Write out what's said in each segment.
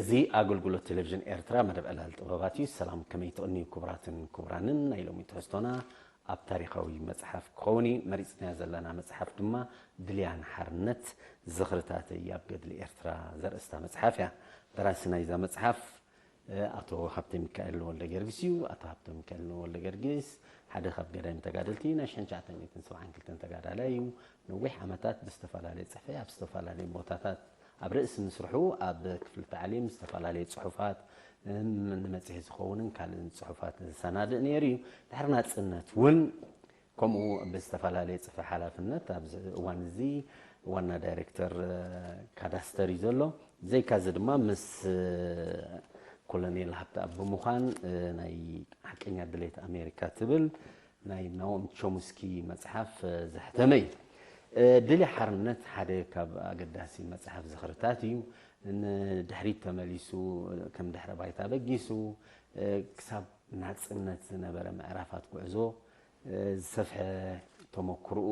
እዚ ኣገልግሎት ቴሌቪዥን ኤርትራ መደብ ዕላል ጥበባት እዩ። ሰላም፣ ከመይ ትቕንዩ ክቡራትን ክቡራንን? ናይ ሎሚ ትሕዝቶና ኣብ ታሪኻዊ መጽሓፍ ክኸውን እዩ። መሪጽናያ ዘለና መጽሓፍ ድማ ድልያን ሓርነት ዝኽርታተይ ኣብ ገድሊ ኤርትራ ዘርእስታ መጽሓፍ እያ። ደራሲ ናይዛ መጽሓፍ ኣቶ ሃብተ ሚካኤል ወልደ ገርጊስ እዩ። ኣቶ ሃብተ ሚካኤል ወልደ ገርጊስ ሓደ ካብ ገዳይም ተጋደልቲ ናይ ሽሕን ትሽዓተ ሚእትን ሰብዓን ክልተን ተጋዳላይ እዩ። ነዊሕ ዓመታት ብዝተፈላለየ ጽሕፈ ኣብ ዝተፈላለየ ቦታታት ኣብ ርእሲ ምስርሑ ኣብ ክፍሊ ታዕሊም ዝተፈላለየ ጽሑፋት፣ እም፣ ንመጽሔት ዝኸውንን ካልእን ጽሑፋት ዝሰናድእ ነይሩ እዩ። ድሕሪ ናጽነት እውን ከምኡ ብዝተፈላለየ ጽፈ ሓላፍነት ኣብዚ እዋን እዚ ዋና ዳይሬክተር፣ እ፣ ካዳስተር እዩ ዘሎ። ዘይካዚ ድማ ምስ፣ እ፣ ኮሎኔል ሃብተኣብ ብምዃን፣ እ፣ ናይ ሓቀኛ ድሌት ኣሜሪካ ትብል ናይ ናኦም ቾምስኪ መጽሓፍ፣ እ፣ ዘሕተመ እዩ። እ፣ ድልያ ሓርነት ሓደ ካብ ኣገዳሲ መጽሓፍ ዝኽርታት እዩ። ንድሕሪት ተመሊሱ፣ ከም ድሕረ ባይታ በጊሱ፣ እ፣ ክሳብ ናጽነት ዝነበረ ምዕራፋት ጉዕዞ፣ እ፣ ዝሰፍሐ ተመክሮኡ፣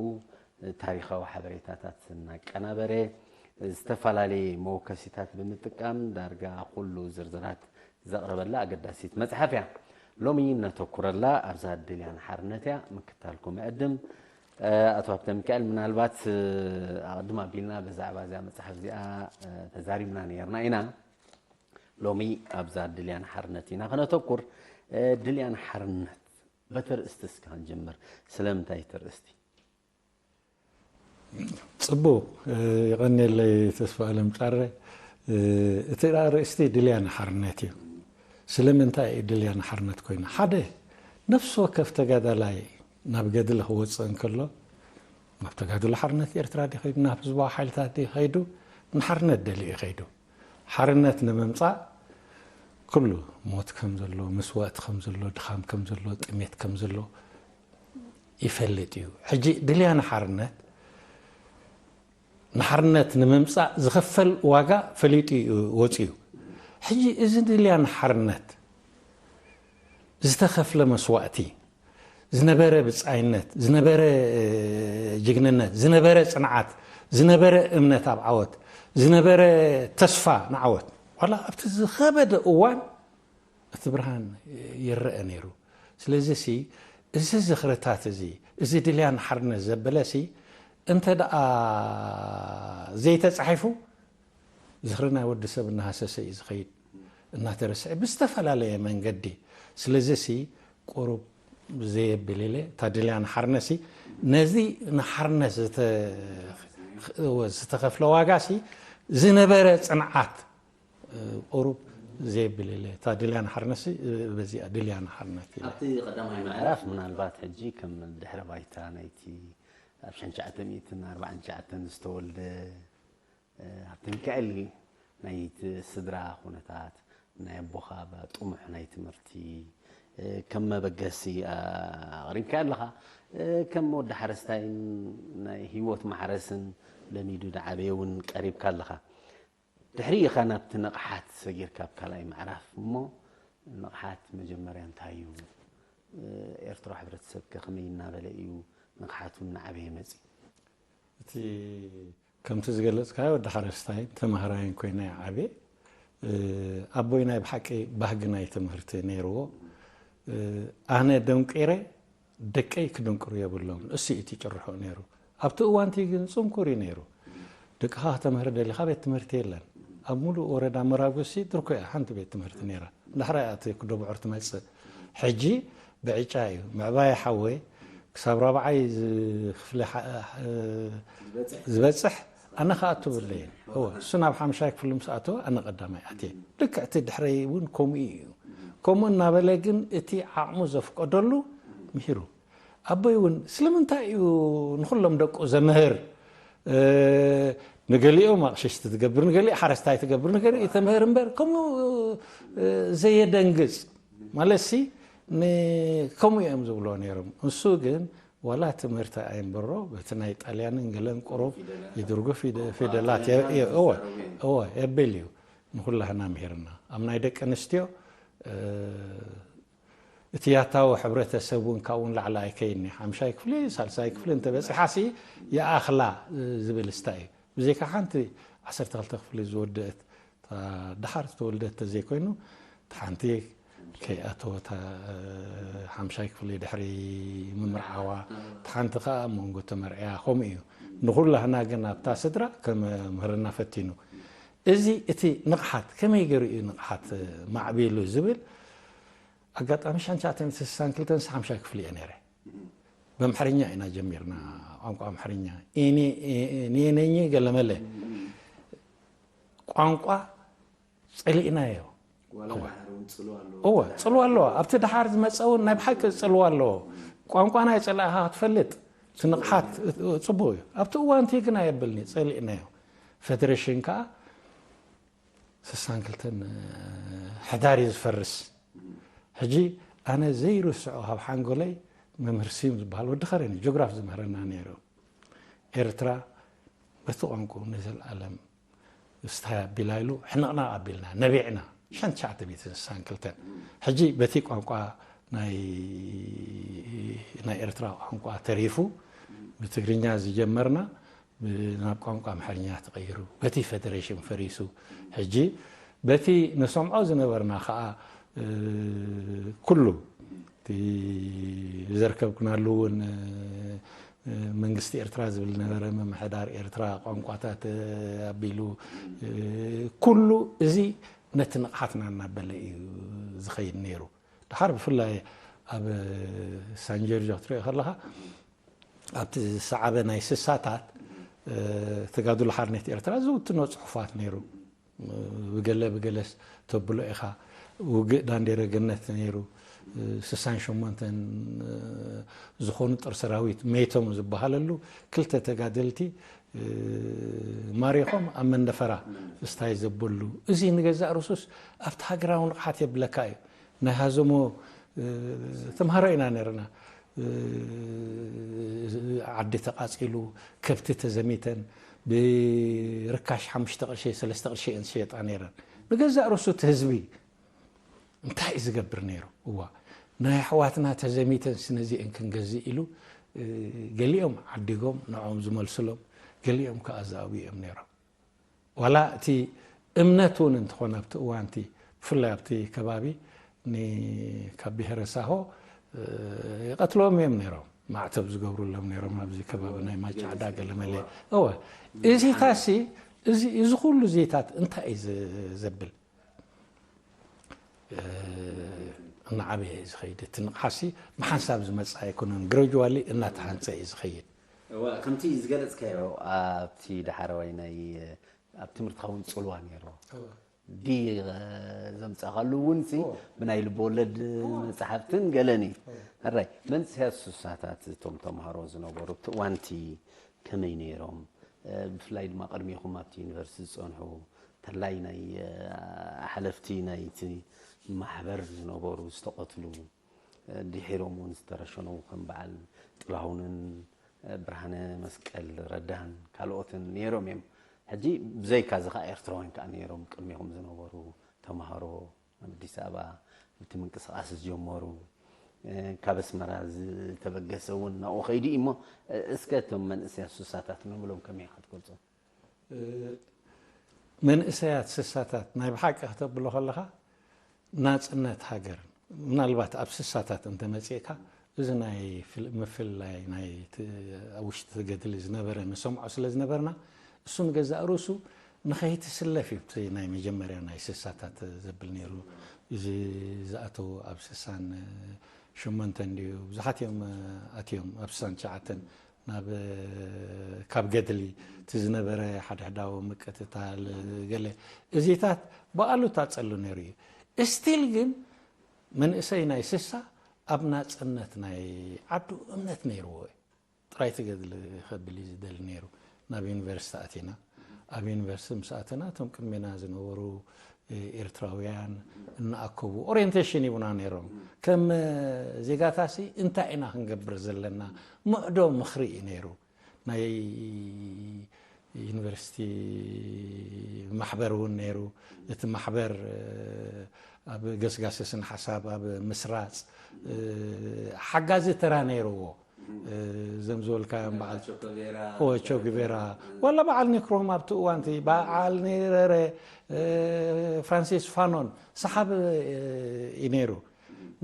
እ፣ ታሪኻዊ ሓበሬታታት እናቀናበረ፣ እ፣ ዝተፈላለየ መወከሲታት ብምጥቃም ዳርጋ ኩሉ ዝርዝራት ዘቕረበላ ኣገዳሲት መጽሓፍ እያ። ሎሚ ነተኩረላ ኣብዛ ድልያን ሓርነት እያ። ምክታልኩም እዕድም። እ፣ ኣቶ ሃብተ ሚካኤል፣ ምናልባት፣ እ፣ ኣቐድም ኣቢልና ብዛዕባ እዚኣ መጽሓፍ እዚኣ፣ እ፣ ተዛሪብና ነይርና ኢና። ሎሚ ኣብዛ ድልያን ሓርነት ኢና ክነተኩር። እ፣ ድልያን ሓርነት በቲ ርእስቲ እስከ ክንጅምር። ስለምንታይ እቲ ርእስቲ? ጽቡቕ፣ እ፣ የቐንየለይ ተስፋ ኣለም ጫረ። እ፣ እቲ ደኣ ርእስቲ ድልያን ሓርነት እዩ። ስለምንታይ እዩ ድልያን ሓርነት ኮይኑ? ሓደ፣ ነፍሲ ወከፍ ተጋዳላይ ናብ ገድሊ ክወጽእ እንከሎ፣ ናብ ተጋድሎ ሓርነት ኤርትራ ድዩ ኸይዱ፣ ናብ ህዝባዊ ሓይልታት ድዩ ኸይዱ፣ ንሓርነት ደልዩ እዩ ኸይዱ። ሓርነት ንምምጻእ ኩሉ ሞት ከም ዘሎ፣ መስዋእቲ ከም ዘሎ፣ ድኻም ከም ዘሎ፣ ጥሜት ከም ዘሎ ይፈልጥ እዩ። ሕጂ ድልያ ንሓርነት፣ ንሓርነት ንምምጻእ ዝኽፈል ዋጋ ፈሊጡ እዩ ወጺኡ። ሕጂ እዚ ድልያ ንሓርነት ዝተኸፍለ መስዋእቲ፣ ዝነበረ ብጻይነት፣ ዝነበረ፣ እ፣ ጅግንነት፣ ዝነበረ ጽንዓት፣ ዝነበረ እምነት ኣብ ዓወት፣ ዝነበረ ተስፋ ንዓወት፣ ዋላ ኣብቲ ዝኸበደ እዋን እቲ ብርሃን ይረአ ነይሩ። ስለዚሲ እዚ ዝኽርታት እዚ፣ እዚ ድልያን ሓርነት ዘበለሲ እንተ ደኣ ዘይተጻሒፉ፣ ዝኽሪ ናይ ወዲ ሰብ እናሃሰሰ እዩ ዝኸይድ፣ እናተረስዐ ብዝተፈላለየ መንገዲ። ስለዚሲ ቁሩብ ዘየብል ኢለ፣ እታ ድልያ ንሓርነትሲ፣ ነዚ ንሓርነት ዝተ-፣ ዝተኸፍለ ዋጋሲ፣ ዝነበረ ጽንዓት፣ ቁሩብ ዘየብል ኢለ፣ እታ ድልያ ንሓርነትሲ፣ በዚኣ ድልያ ንሓርነት ኢለ። ኣብቲ ቀዳማይ ምዕራፍ ምናልባት ሕጂ ከም ድሕረ ባይታ ናይቲ ኣብ ሽሕን ትሽዓተ ሚእትን ኣርባዓን ትሽዓተን ዝተወልደ፣ እ፣ ሃብተ ሚካኤል ናይቲ ስድራ ኩነታት፣ ናይ ኣቦኻ ጥሙሕ ናይ ትምህርቲ፣ እ፣ ከም መበገሲ፣ እ፣ ኣቕሪብካዮ ኣለኻ። እ፣ ከም ወዲ ሓረስታይን ናይ ህይወት ማሕረስን ለሚዱ ዝዓበየ እውን ቀሪብካ ኣለኻ። ድሕሪ ኢኻ ናብቲ ንቕሓት ሰጊርካ ኣብ ካልኣይ ምዕራፍ እሞ፣ ንቕሓት መጀመርያ እንታይ እዩ? ኤርትራዊ ሕብረተሰብ ከ ከመይ እናበለ እዩ ንቕሓቱ እናዓበየ መጺኡ? እቲ ከምቲ ዝገለጽካዮ ወዲ ሓረስታይን ተማሃራይን ኮይነ እየ ዓብየ። ኣቦይ ናይ ብሓቂ ባህጊ ናይ ትምህርቲ ነይርዎ። ኣነ ደንቂረ ደቀይ ክድንቅሩ የብሎም። እሱ እቲ ጭርሖ ነይሩ። ኣብቲ እዋንቲ ግን ጽንኩር እዩ ነይሩ። ደቅኻ ከተምህር ደሊኻ ቤት ትምህርቲ የለን። ኣብ ሙሉእ ወረዳ መራጉሲ ድርኮ እያ ሓንቲ ቤት ትምህርቲ ነይራ። ዳሕራይ እያ እቲ ኩዶ ብዑር ትመጽእ። ሕጂ ብዕጫ እዩ። ምዕባይ ሓወይ ክሳብ ራብዓይ ዝ-፣ ክፍሊ ሓ-፣ እ፣ ዝበጽሕ ኣነ ክኣቱ ብለይን። እወ፣ እሱ ናብ ሓምሻይ ክፍሊ ምስ ኣተወ ኣነ ቀዳማይ ኣትየ። ልክዕ እቲ ድሕረይ እውን ከምኡ እዩ። ከምኡ እናበለ ግን እቲ ዓቕሙ ዘፍቀደሉ ምሂሩ። ኣቦይ እውን ስለምንታይ እዩ ንኹሎም ደቁ ዘምህር? እ፣ ንገሊኦም ኣቕሽሽቲ ትገብር፣ ንገሊኡ ሓረስታይ ትገብር፣ ንገሊኡ ተምህር እምበር ከምኡ ዘየደንግጽ ማለት ሲ ከምኡ እዮም ዝብልዎ ነይሮም። እሱ ግን ዋላ ትምህርቲ ኣይንበሮ በቲ ናይ ጣልያንን ገለን ቁሩብ ይድርጉ ፊደላት እወ የብል እዩ። ንኩላህና ምሂርና ኣብ ናይ ደቂ ኣንስትዮ እቲ ያታዊ ሕብረተሰብ እውን ካብኡ ንላዕሊ ኣይከይድን እዩ። ሓምሻይ ክፍሊ ሳልሳይ ክፍሊ እንተበፂሓሲ ይኣኽላ ዝብል ስታ እዩ። ብዘይካ ሓንቲ ዓሰርተ ክልተ ክፍሊ ዝወደአት ደሓር ዝተወልደት ተዘይኮይኑ ሓንቲ ከይኣተወታ ሓምሻይ ክፍሊ ድሕሪ ምምርዓዋ ሓንቲ ከዓ መንጎ ተመርዕያ ከምኡ እዩ። ንኩላህና ግን ኣብታ ስድራ ከምህርና ፈቲኑ። እዚ እቲ ንቕሓት ከመይ ገይሩ እዩ ንቕሓት ማዕቢሉ ዝብል ኣጋጣሚ ሻንቻ ተምስሳን ክልተን ሓምሻይ ክፍሊ እየ ነይረ። በምሕርኛ ኢና ጀሚርና ቋንቋ ኣምሕርኛ ኔነኝ ገለመለ ቋንቋ ጸሊእናዮ። እወ ጽልዋ ኣለዎ። ኣብቲ ድሓር ዝመጸ እውን ናይ ብሓቂ ጽልዋ ኣለዎ። ቋንቋ ናይ ጸላእኻ ክትፈልጥ ትንቕሓት ጽቡቅ እዩ። ኣብቲ እዋንቲ ግን ኣየብልኒ ጸሊእናዮ። ፌደሬሽን ከዓ ስሳን ክልተን ሕዳር እዩ ዝፈርስ። ሕጂ ኣነ ዘይርስዖ ካብ ሓንጎለይ መምህር ስዩም ዝበሃል ወዲ ኸረን ጂኦግራፍ ዝምህረና ነይሩ። ኤርትራ በቲ ቋንቋ ንዘለኣለም ስታይ ኣቢላ ኢሉ ሕንቕናቕ ኣቢልና ነቢዕና ሸንትሽዓተ ቤት ስሳን ክልተን። ሕጂ በቲ ቋንቋ ናይ ናይ ኤርትራ ቋንቋ ተሪፉ ብትግርኛ ዝጀመርና ናብ ቋንቋ ኣምሓርኛ ተቐይሩ በቲ ፌደሬሽን ፈሪሱ ሕጂ በቲ ንሰምዖ ዝነበርና ከዓ ኩሉ ዘርከብክናሉ እውን መንግስቲ ኤርትራ ዝብል ነበረ ምምሕዳር ኤርትራ ቋንቋታት ኣቢሉ ኩሉ እዚ ነቲ ንቕሓትና እናበለ እዩ ዝኸይድ ነይሩ። ድሓር ብፍላይ ኣብ ሳንጀርጆ ክትሪኦ ከለኻ ኣብቲ ዝሰዓበ ናይ ስሳታት ተጋድሎ ሓርነት ኤርትራ ዝውትኖ ፅሑፋት ነይሩ። ብገለ ብገለስ ተብሎ ኢኻ ውግእ ዳንዴረ ገነት ነይሩ። ስሳን ሸሞንተን ዝኾኑ ጦር ሰራዊት መይቶም ዝበሃለሉ ክልተ ተጋደልቲ ማሪኾም ኣብ መንደፈራ ስታይ ዘበሉ እዚ ንገዛእ ርሱስ ኣብቲ ሃገራዊ ንቕሓት የብለካ እዩ። ናይ ሃዘሞ ተምሃሮ ኢና ነርና። ዓዲ ተቃፂሉ ከብቲ ተዘሚተን ብርካሽ ሓሙሽተ ቅርሺ ሰለስተ ቅርሺ እየን ዝሸጣ ነይረን። ንገዛእ ርሱ እቲ ህዝቢ እንታይ እዩ ዝገብር ነይሩ? እዋ ናይ ኣሕዋትና ተዘሚተን ስነዚአን ክንገዝእ ኢሉ ገሊኦም ዓዲጎም ንዕኦም ዝመልስሎም ገሊኦም ከዓ ዝኣቡ እዮም ነይሮም። ዋላ እቲ እምነት እውን እንትኾን ኣብቲ እዋንቲ ብፍላይ ኣብቲ ከባቢ ካብ ብሄረ ሳሆ ይቐትሎም እዮም ነይሮም። ማዕተብ ዝገብሩሎም ነይሮም ኣብዚ ከባቢ ናይ ማቻዕዳ ገለመለ። እወ እዚታሲ እዚ ኩሉ ዜታት እንታይ እዩ ዘብል? እናዓበየ እዩ ዝኸይድ። እቲ ንቕሓሲ ብሓንሳብ ዝመፅእ ኣይኮነን። ግራጁዋሊ እናተሃንፀ እዩ ዝኸይድ። እወ ከምቲ ዝገለፅካዮ ኣብቲ ዳሕረዋይ ናይ ኣብ ትምህርትኻ እውን ፅልዋ ነይርዎ ዲ ዘምፃእካሉ እውን ሲ ብናይ ልብወለድ መፅሓፍትን ገለን እዩ ሕራይ መንፅያት ሱሳታት እቶም ተምሃሮ ዝነበሩ ኣብቲ እዋንቲ ከመይ ነይሮም ብፍላይ ድማ ቅድሚኹም ኣብቲ ዩኒቨርሲቲ ዝፀንሑ ተላይ ናይ ሓለፍቲ ናይቲ ማሕበር ዝነበሩ ዝተቐትሉ ድሒሮም እውን ዝተረሸኑ ከም በዓል ጥላሁንን ብርሃነ መስቀል ረዳን ካልኦትን ነይሮም እዮም። ሕጂ ብዘይካ እዚ ከዓ ኤርትራውያን ከዓ ነይሮም ቅድሚኹም ዝነበሩ ተምሃሮ ኣብ ኣዲስ ኣበባ እቲ ምንቅስቃስ ዝጀመሩ ካብ ኣስመራ ዝተበገሰ እውን ናብኡ ከይዱ እዩ እሞ እስከ እቶም መንእሰያት ሱሳታት ንብሎም ከመይ ኢኻ ትገልፆም? መንእሰያት ስሳታት ናይ ብሓቂ ክተብሎ ከለኻ ናፅነት ሃገር ምናልባት ኣብ ስሳታት እንተመፂእካ እዚ ናይ ምፍልላይ ናይ ኣብ ውሽጢ ገድሊ ዝነበረ ንሰምዖ ስለ ዝነበርና እሱ ንገዛእ ርእሱ ንኸይትስለፍ እዩ ናይ መጀመርያ ናይ ስሳታት ዘብል ነይሩ። እዚ ዝኣተው ኣብ ስሳን ሸሞንተ እንድዩ ብዙሓት እዮም ኣትዮም ኣብ ስሳን ትሽዓተን ናብ ካብ ገድሊ እቲ ዝነበረ ሓድሕዳዊ ምቅትታል ገለ እዚታት ብኣሉታ ጸሉ ነይሩ እዩ። እስቲል ግን መንእሰይ ናይ ስሳ ኣብ ናጽነት ናይ ዓዱ እምነት ነይርዎ እዩ። ጥራይ ትገድሊ ከብል እዩ ዝደሊ ነይሩ። ናብ ዩኒቨርሲቲ ኣቲና ኣብ ዩኒቨርሲቲ ምስ ኣተና እቶም ቅድሜና ዝነበሩ ኤርትራውያን እናኣከቡ ኦሪየንቴሽን ይቡና ነይሮም። ከም ዜጋታሲ እንታይ ኢና ክንገብር ዘለና? ምዕዶ ምኽሪ እዩ ነይሩ። ናይ ዩኒቨርሲቲ ማሕበር እውን ነይሩ። እቲ ማሕበር ኣብ ገስጋሲ ስነ ሓሳብ ኣብ ምስራፅ ሓጋዚ ተራ ነይርዎ። ዘም ዝበልካዮም በዓል ቸ ጉቬራ ዋላ በዓል ኒክሮም ኣብቲ እዋንቲ በዓል ኒረረ ፍራንሲስ ፋኖን ሰሓብ እዩ ነይሩ።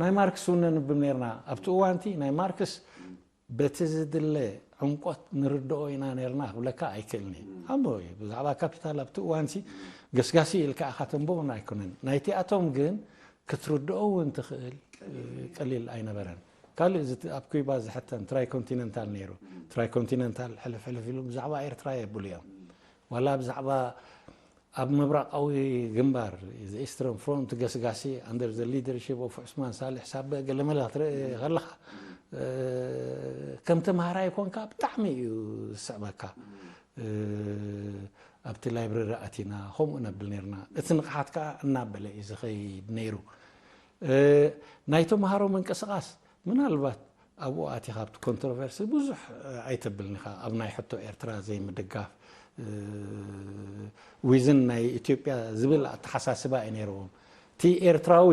ናይ ማርክስ እውን ነንብብ ነርና ኣብቲ እዋንቲ ናይ ማርክስ በቲ ዝድለ ዕምቆት ንርድኦ ኢና ነርና ክብለካ ኣይክእልኒ። ኣሞ ብዛዕባ ካፒታል ኣብቲ እዋንሲ ገስጋሲ ኢልካ ኢኻ ተንብቦን ኣይኮነን። ናይቲኣቶም ግን ክትርድኦ እውን ትኽእል ቀሊል ኣይነበረን። ካልእ ኣብ ኩባ ዝሕተም ትራይኮንቲነንታል ነይሩ። ትራይኮንቲነንታል ሕልፍ ሕልፍ ኢሉ ብዛዕባ ኤርትራ የብሉ እዮም። ዋላ ብዛዕባ ኣብ ምብራቃዊ ግንባር ኢስተርን ፍሮንት ገስጋሲ under the leadership of ዑስማን ሳልሕ ሳበ ገለመለ ክትርኢ ከለኻ ከም ተምሃራይ ኮንካ ብጣዕሚ እዩ ዝስዕበካ። ኣብቲ ላይብረሪ ኣቲና ከምኡ ነብል ነርና። እቲ ንቕሓት ከዓ እናበለ እዩ ዝኸይድ ነይሩ። ናይ ተምሃሮ ምንቅስቃስ ምናልባት ኣብኡ ኣቲኻ ኣብቲ ኮንትሮቨርሲ ብዙሕ ኣይተብልን ኢኻ። ኣብ ናይ ሕቶ ኤርትራ ዘይምድጋፍ ዊዝን ናይ ኢትዮጵያ ዝብል ኣተሓሳስባ እዩ ነይርዎም። እቲ ኤርትራዊ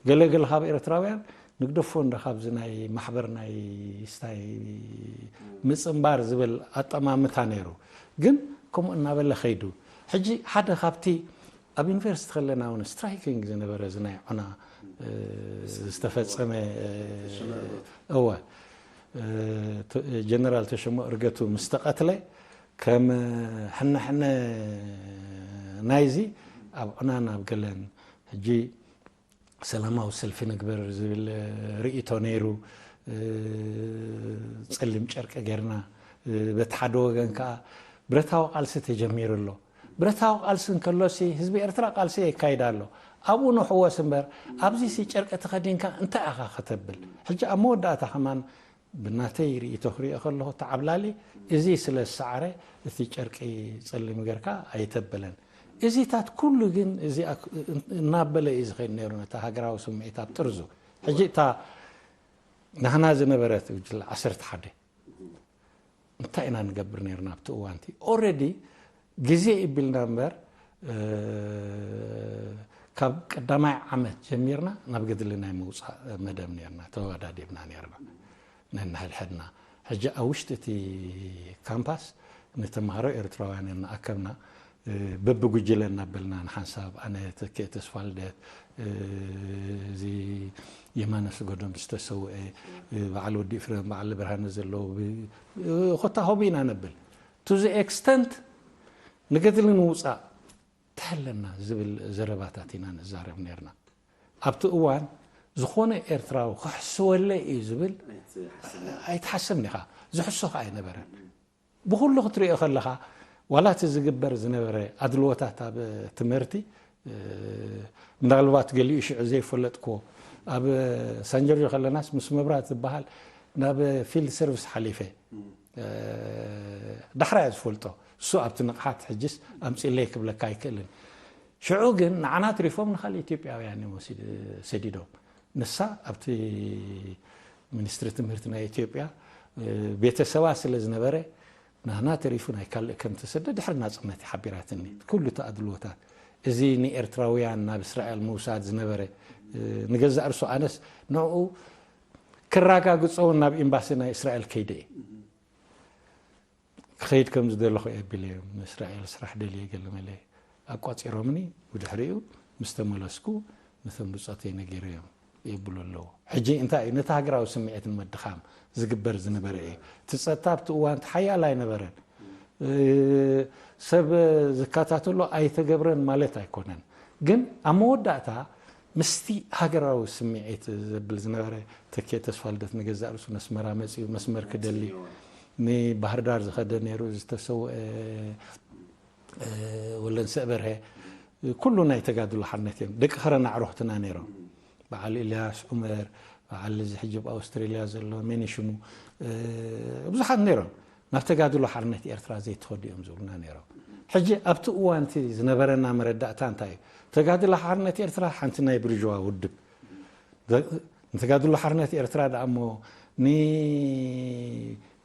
ገለገለ ካብ ኤርትራውያን ንግደፎ እንደ ካብዚ ናይ ማሕበር ናይ ስታይ ምፅንባር ዝብል ኣጠማምታ ነይሩ። ግን ከምኡ እናበለ ከይዱ ሕጂ ሓደ ካብቲ ኣብ ዩኒቨርሲቲ ከለና እውን ስትራይኪንግ ዝነበረ እዚ ናይ ዑና ዝተፈጸመ እወ ጀነራል ተሸሞ እርገቱ ምስ ተቐትለ ከም ሕነ ሕነ ናይዚ ኣብ ዑናን ኣብ ገለን ሕጂ ሰላማዊ ሰልፊ ንግበር ዝብል ርእይቶ ነይሩ። ጸሊም ጨርቂ ጌርና በቲ ሓደ ወገን ከዓ ብረታዊ ቃልሲ ተጀሚሩ ኣሎ። ብረታዊ ቃልሲ እንከሎሲ ህዝቢ ኤርትራ ቃልሲ የካይድ ኣሎ። ኣብኡ ንሕወስ እምበር ኣብዚሲ ጨርቂ ተኸዲንካ እንታይ ኢኻ ከተብል? ሕጂ ኣብ መወዳእታ ከማን ብናተይ ርእይቶ ክሪኦ ከለኹ ተዓብላሊ እዚ ስለ ዝሰዓረ እቲ ጨርቂ ጸሊም ጌርካ ኣይተበለን። እዚታት ኩሉ ግን እዚ እናበለ እዩ ዝኸይድ ነይሩ ነቲ ሃገራዊ ስምዒት ኣብ ጥርዙ። ሕጂ እታ ናህና ዝነበረት ጉጅለ ዓሰርተ ሓደ እንታይ ኢና ንገብር ነርና ኣብቲ እዋንቲ ኦረዲ ግዜ ይብልና እምበር ካብ ቀዳማይ ዓመት ጀሚርና ናብ ገድሊ ናይ ምውፃእ መደብ ነርና ተወዳዲብና ነርና ነንሕድሕድና ሕጂ ኣብ ውሽጢ እቲ ካምፓስ ንተምሃሮ ኤርትራውያን እናኣከብና በብጉጅለ እናበልና ንሓንሳብ ኣነ ተኪኤ ተስፋልደት እዚ የማነ ስገዶም ዝተሰውአ በዓል ወዲ ፍረም በዓል ብርሃነ ዘለዉ ኮታ ሆቢ ኢና ነብል to the extent ንገድሊ ንውፃእ ተሃለና ዝብል ዘረባታት ኢና ንዛረብ ነርና ኣብቲ እዋን ዝኾነ ኤርትራዊ ክሕስወለ እዩ ዝብል ኣይትሓስብን ኢኻ ዝሕሶ ከዓ ኣይነበረን ብኩሉ ክትሪኦ ከለኻ ዋላ እቲ ዝግበር ዝነበረ ኣድልዎታት ኣብ ትምህርቲ ምናልባት ገሊኡ ሽዑ ዘይፈለጥክዎ ኣብ ሳንጀርጆ ከለናስ ምስ መብራት ዝበሃል ናብ ፊልድ ሰርቪስ ሓሊፈ ዳሕራያ ዝፈልጦ እሱ ኣብቲ ንቕሓት ሕጅስ ኣምፅለይ ክብለካ ኣይክእልን ሽዑ ግን ንዓና ትሪፎም ንካልእ ኢትዮጵያውያን እዮም ሰዲዶም ንሳ ኣብቲ ሚኒስትሪ ትምህርቲ ናይ ኢትዮጵያ ቤተሰባ ስለ ዝነበረ ናህና ተሪፉ ናይ ካልእ ከም ተሰደ ድሕሪ ናጽነት ሓቢራትኒ ኩሉ ተኣድልዎታት እዚ ንኤርትራውያን ናብ እስራኤል ምውሳድ ዝነበረ ንገዛእ ርሱ ኣነስ ንኡ ክራጋግጾውን ናብ ኤምባሲ ናይ እስራኤል ከይደ ክኸይድ ከም ዝደለኹ የብል እዮም ንእስራኤል ስራሕ ደልየ ገለመለ ኣቋጺሮምኒ ብድሕሪኡ ምስ ተመለስኩ ነቶም ብጾተይ ነጊረዮም የብሉ ኣለዉ ሕጂ እንታይ እዩ ነቲ ሃገራዊ ስምዒት ንምድኻም ዝግበር ዝነበረ እዩ እቲ ጸጥታ ኣብቲ እዋን ሓያል ኣይነበረን ሰብ ዝከታተሎ ኣይተገብረን ማለት ኣይኮነን ግን ኣብ መወዳእታ ምስቲ ሃገራዊ ስምዒት ዘብል ዝነበረ ተኪኤ ተስፋልደት ንገዛእ ርእሱ ነስመራ መጺኡ መስመር ክደሊ ንባህርዳር ዝኸደ ነይሩ ዝተሰውአ ወለንሰእ በርሀ ኩሉ ናይ ተጋድሎ ሓርነት እዮም ደቂ ኸረና ኣዕሩኽትና ነይሮም በዓል ኢልያስ ዑመር በዓል እዚ ሕጂ ኣብ ኣውስትሬልያ ዘሎ መን ሽሙ ብዙሓት ነይሮም ናብ ተጋድሎ ሓርነት ኤርትራ ዘይትኸዱ እዮም ዝብሉና ነይሮም። ሕጂ ኣብቲ እዋን እቲ ዝነበረና መረዳእታ እንታይ እዩ? ተጋድሎ ሓርነት ኤርትራ ሓንቲ ናይ ብርጅዋ ውድብ፣ ንተጋድሎ ሓርነት ኤርትራ ደኣ እሞ ን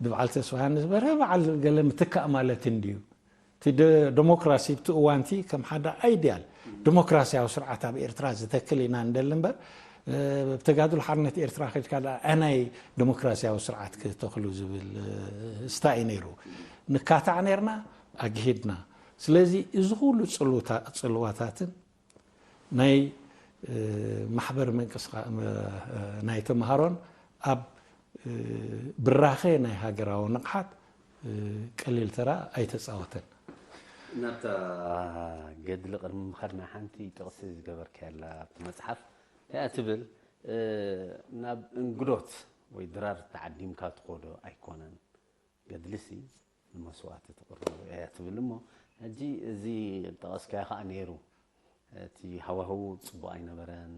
ብበዓል ተስፋ ዮሃንስ በርሀ በዓል ገለ ምትካእ ማለት እንድዩ። እቲ ደ- ዴሞክራሲ ኣብቲ እዋንቲ ከም ሓደ ኣይድያል ዴሞክራሲያዊ ስርዓት ኣብ ኤርትራ ዝተክል ኢና እንደሊ እምበር፣ እ፣ ብተጋድሎ ሓርነት ኤርትራ ከድካ ደኣ ኣናይ ዴሞክራሲያዊ ስርዓት ክተኽሉ ዝብል፣ እ፣ ስታይ እዩ ነይሩ። ንካታዕ ነይርና፣ ኣግሂድና። ስለዚ እዚ ኩሉ ጽልውታ- ጽልዋታትን ናይ፣ እ፣ ማሕበር ምንቅስቃ- እ፣ ናይ ተምሃሮን ኣብ፣ እ፣ ብራኸ ናይ ሃገራዊ ንቕሓት፣ እ፣ ቀሊል ተራ ኣይተጻወተን። ናብታ ገድሊ ቅድሚ ምኻድና ሓንቲ ጥቕሲ ዝገበርካያ ኣላ ኣብቲ መጽሓፍ። እያ ትብል፣ እ፣ ናብ እንግዶት ወይ ድራር ተዓዲምካ ትኾዶ ኣይኮነን። ገድልሲ ንመስዋእቲ ትቕርቦ እያ ትብል። እሞ ሕጂ እዚ ጠቐስካዮ ከዓ ነይሩ። እቲ ሃዋህው ጽቡቕ ኣይነበረን።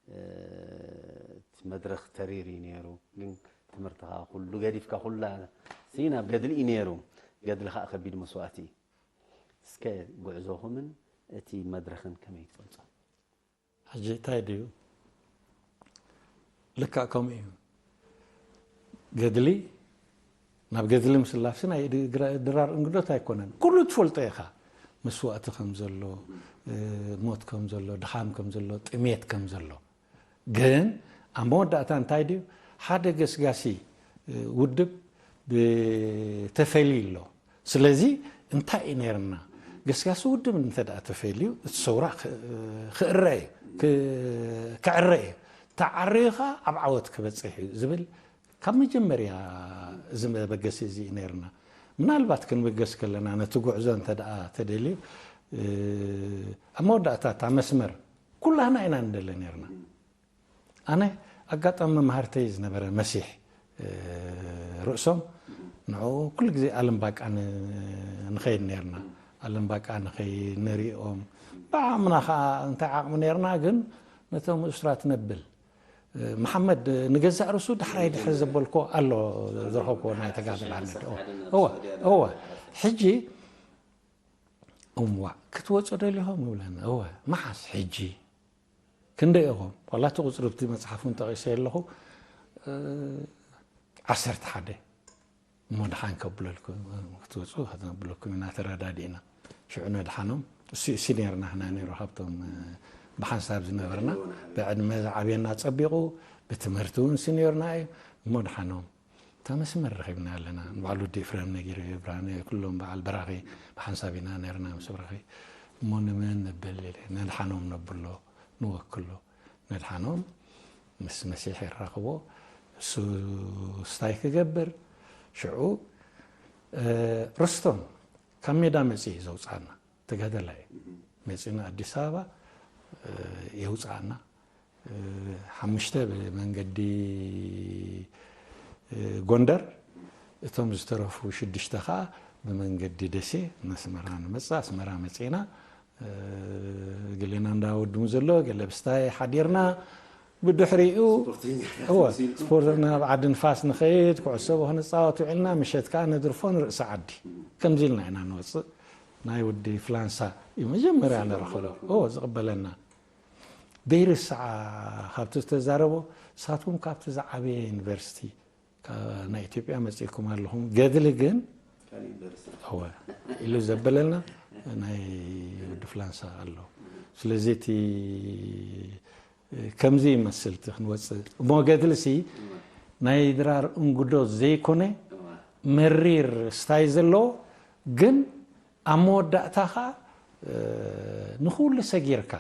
እ፣ እቲ መድረኽ ተሪር እዩ ነይሩ። ግን ትምህርትኻ ኩሉ ገዲፍካ ኩላ ሲ ናብ ገድሊ እዩ ነይሩ። ገድሊ ከዓ ከቢድ መስዋእቲ እዩ። እስከ ጉዕዞኹምን እቲ መድረኽን ከመይ ትገልጾ? ሕጂ እንታይ ድዩ? ልክዕ ከምኡ እዩ። ገድሊ፣ ናብ ገድሊ ምስላፍሲ ናይ ድ- ግራ- ድራር እንግዶት ኣይኮነን። ኩሉ ትፈልጦ ኢኻ። መስዋእቲ ከም ዘሎ፣ እ፣ ሞት ከም ዘሎ፣ ድኻም ከም ዘሎ፣ ጥሜት ከም ዘሎ። ግን ኣብ መወዳእታ እንታይ ድዩ? ሓደ ገስጋሲ፣ እ፣ ውድብ ብ- ተፈልዩ ኣሎ። ስለዚ እንታይ እዩ ነይርና? ገስጋሲ ውድብ እንተ ደኣ ተፈልዩ፣ እቲ ሰውራ ክ- ክእረ እዩ፣ ክ- ክዕረ እዩ። ተዓርዩ ኸኣ ኣብ ዓወት ክበጽሕ እዩ ዝብል ካብ መጀመርያ እዚ መበገሲ እዚ እዩ ነይርና። ምናልባት ክንብገስ ከለና ነቲ ጉዕዞ እንተ ደኣ ተደልዩ፣ እ፣ ኣብ መወዳእታ እታ መስመር ኩላህና ኢና ንደሊ ነይርና። ኣነ ኣጋጣሚ መምሃርተይ ዝነበረ መሲሕ፣ እ፣ ርእሶም ንዕኡ ኩሉ ግዜ ኣለም ባቃ ን- ንኸይድ ነይርና። ኣለም ባቃ ንኸይድ ንሪኦም። ብዓቕምና ኸዓ እንታይ ዓቕሚ ነይርና፣ ግን ነቶም እሱራት ነብል። እ፣ መሓመድ ንገዛእ ርእሱ ዳሕራይ ድሕሪ ዘበልኮ ኣሎ ዝረኸብኮ ናይ ተጋድል ዓንድ። እወ፣ እወ፣ እወ። ሕጂ እምዋዕ ክትወፁ ደሊኹም ይብለና። እወ፣ መዓስ? ሕጂ። ክንደይ ኢኹም? ዋላ እቲ ቁፅሪ ኣብቲ መፅሓፍ እውን ጠቒሰ ኣለኹ። እ፣ ዓሰርተ ሓደ። እሞ ድሓን ከብለልኩም፣ ክትወፁ ከተብለኩም ኢና ተረዳዲእና። ሽዑ ነድሓኖም፣ እሱ ሲኒየርና ህና ነይሩ፣ ካብቶም፣ እ፣ ብሓንሳብ ዝነበርና፣ ብዕድመ ዝዓብየና ጸቢቑ፣ ብትምህርቲ እውን ሲኒየርና እዩ። እሞ ድሓኖም፣ እታ መስመር ረኺብና ኣለና። ንባዕሉ ወዲ ኤፍሬም ነጊሩ፣ ብርሃነ፣ ኩሎም በዓል በራኺ ብሓንሳብ ኢና ነይርና ምስ በራኺ። እሞ ንመን ነብል ኢለ፣ ነድሓኖም ነብሎ፣ ንወክሎ። ነድሓኖም ምስ መሲሕ የራኽቦ። እሱ ስታይ ክገብር፣ ሽዑ፣ እ፣ ርስቶም ካብ ሜዳ መጺኡ ዘውጽኣና፣ ተጋደላይ እዩ። መጺኡ ንኣዲስ ኣበባ፣ እ፣ የውጽኣና። እ፣ ሓሙሽተ ብመንገዲ፣ እ፣ ጎንደር፣ እቶም ዝተረፉ ሽዱሽተ ኸኣ ብመንገዲ ደሴ ንኣስመራ ንመጽእ። ኣስመራ መጺእና፣ እ፣ ገሌና እንዳ ወድሙ ዘሎ፣ ገለ ብስታይ ሓዲርና። ብድሕሪኡ፣ እወ፣ ስፖርት ናብ ዓዲ ንፋስ ንኸይድ፣ ኩዕሶ ክንጻወት ውዒልና፣ ምሸት ከኣ ነድርፎ ንርእሲ ዓዲ። ከምዚ ኢልና ኢና ንወጽእ። ናይ ወዲ ፍላንሳ እዩ መጀመርያ ንረኽቦ። እወ፣ ዝቕበለና። ዘይርስዓ ካብቲ ዝተዛረቦ፣ ንሳትኩም ካብቲ ዝዓበየ ዩኒቨርሲቲ፣ ካ-፣ ናይ ኢትዮጵያ መጺእኩም ኣለኹም። ገድሊ ግን፣ እወ፣ ኢሉ ዘበለልና ናይ ወዲ ፍላንሳ ኣሎ። ስለዚ እቲ ከምዚ ይመስል እቲ ክንወጽእ። እሞ ገድልሲ ናይ ድራር እንግዶ ዘይኮነ፣ መሪር ስታይ ዘለዎ፣ ግን ኣብ መወዳእታ ኸኣ፣ እ፣ ንኹሉ ሰጊርካ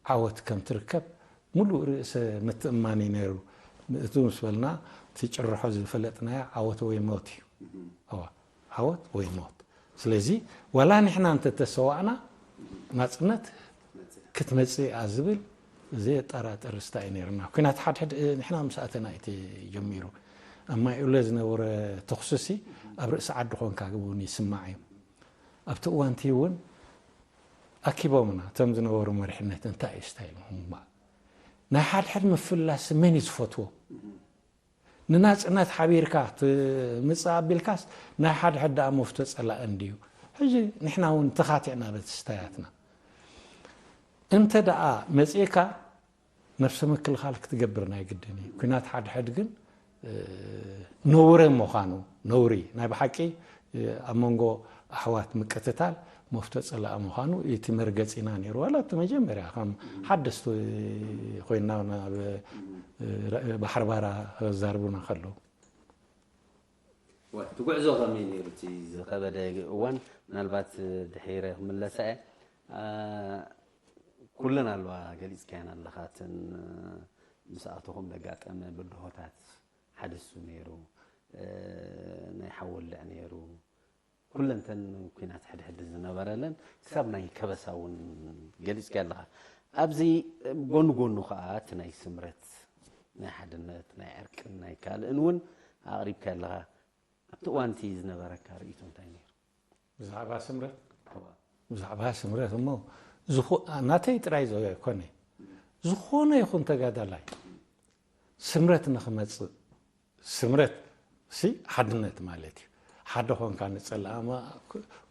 ዓወት ከም ትርከብ ምሉእ ርእሰ ምትእምማን እዩ ነይሩ። እቲ ምስ በልና፣ እቲ ጭርሖ ዝፈለጥናዮ ዓወት ወይ ሞት እዩ። እዋ፣ ዓወት ወይ ሞት። ስለዚ፣ ዋላ ንሕና እንተተሰዋእና፣ ናጽነት ክትመጽእ እያ ዝብል ዘየጠራጥር ስታይ እዩ ነይርና። ኲናት ሓድሕድ፣ እ፣ ንሕና ምስ ኣተና እዩ ተጀሚሩ። ኣብ ማይ ኡለ ዝነበረ ተኹስሲ ኣብ ርእሲ ዓዲ ኾንካ እውን ይስማዕ እዩ። ኣብቲ እዋንቲ እውን ኣኪቦምና፣ እቶም ዝነበሩ መሪሕነት፣ እንታይ እዩ ስታይል እምባእ? ናይ ሓድሕድ ምፍላስ መን እዩ ዝፈትዎ? ንናጽነት ሓቢርካ ትምጽእ ኣቢልካስ ናይ ሓድሕድ ደኣ መፍቶ ጸላእ እንድዩ። ሕጂ ንሕና እውን ተኻቲዕና በቲ ስታያትና። እንተ ደኣ መጺእካ ነፍሰ ምክልኻል ክትገብር ናይ ግድን እዩ። ኲናት ሓድሕድ ግን ነውረ ምዃኑ፣ ነውሪ ናይ ብሓቂ ኣብ መንጎ ኣሕዋት ምቅትታል መፍቶ ጽላእ ምዃኑ እቲ መርገጺና ነይሩ። ዋላ እቲ መጀመርያ ከም ሓደስቲ ኮይና ናብ ባሕሪ ባራ ከዛርቡና ከለዉ። እቲ ጉዕዞ ከመይ ነይሩ? እቲ ዝኸበደ እዋን ምናልባት ድሒረ ክምለሳ እየ። ኩለን ኣለዋ ገሊፅካየን ኣለኻ። እተን ምስኣተኹም ዘጋጠመ ብድሆታት ሓደሱ ነይሩ፣ ናይ ሓወልዕ ነይሩ፣ ኩለንተን ኩናት ሕድሕድ ዝነበረለን ክሳብ ናይ ከበሳ እውን ገሊፅካ ኣለኻ። ኣብዚ ጎኒ ጎኑ ከዓ እቲ ናይ ስምረት ናይ ሓድነት ናይ ዕርቅን ናይ ካልእን እውን ኣቕሪብካ ኣለኻ። ኣብቲ እዋን እቲ ዝነበረካ ርእይቶ እንታይ ነይሩ? ብዛዕባ ስምረት ብዛዕባ ስምረት እሞ ዝኹ- ናተይ ጥራይ ዘይኮነ ዝኾነ ይኹን ተጋዳላይ ስምረት ንኽመፅእ ስምረት ሲ ሓድነት ማለት እዩ። ሓደ ኮንካ ንፀላእ